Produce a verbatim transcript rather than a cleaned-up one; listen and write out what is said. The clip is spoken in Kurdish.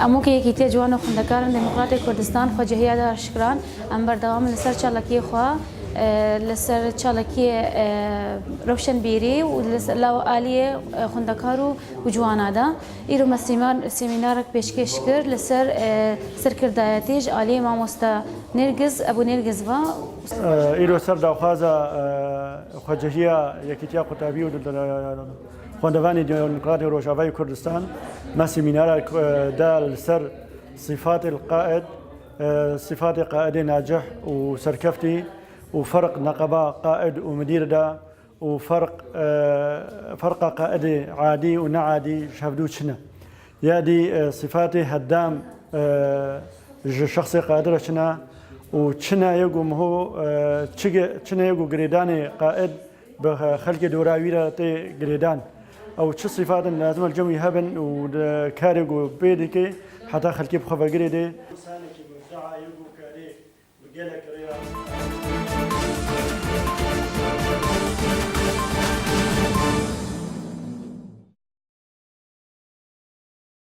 Em weke Yekîtiya Ciwan û Xwendekaran Demokratê Kurdistan xwecihiya dar şikiran. Em berdewam in li ser çalakiyê xwe, e, li ser çalakiyê, e, rewşenbîrî û li ser, li aliyê, e, xwendekar û, û ciwana de. Îro me sîmar-, semînarek pêşkêş kir li ser, e, serkirdayetî ji aliyê mamoste Nêrgiz, Ebû Nêrgiz ve. Îro ser daxwaza, e, xwecihiya Yekîtiya Qutabî û xwendevanê Demokratê Rojavayê Kurdistan me semînara, e, da li ser sîfatê qaid, e, sîfatê qaidê nacih û serkeftî û ferq neqeba qaid û midîr de û ferq, e, ferqa qaidê adî û neadî ji hevdû çi ne. Ya dî, e, sîfatê heddam, e, ji şexsê qaid re çi ne û çi ne yê ku miho, e, çi ge-, çi ne yê ku girêdanê qaid bi xelkê dora wî re tê girêdan. Ew çi sîfat in lazim e li cem wî hebin û di karê ku pê dike heta xelkê bi xwe ve girêdê. Însanekî muddaayê ku karê bi gelek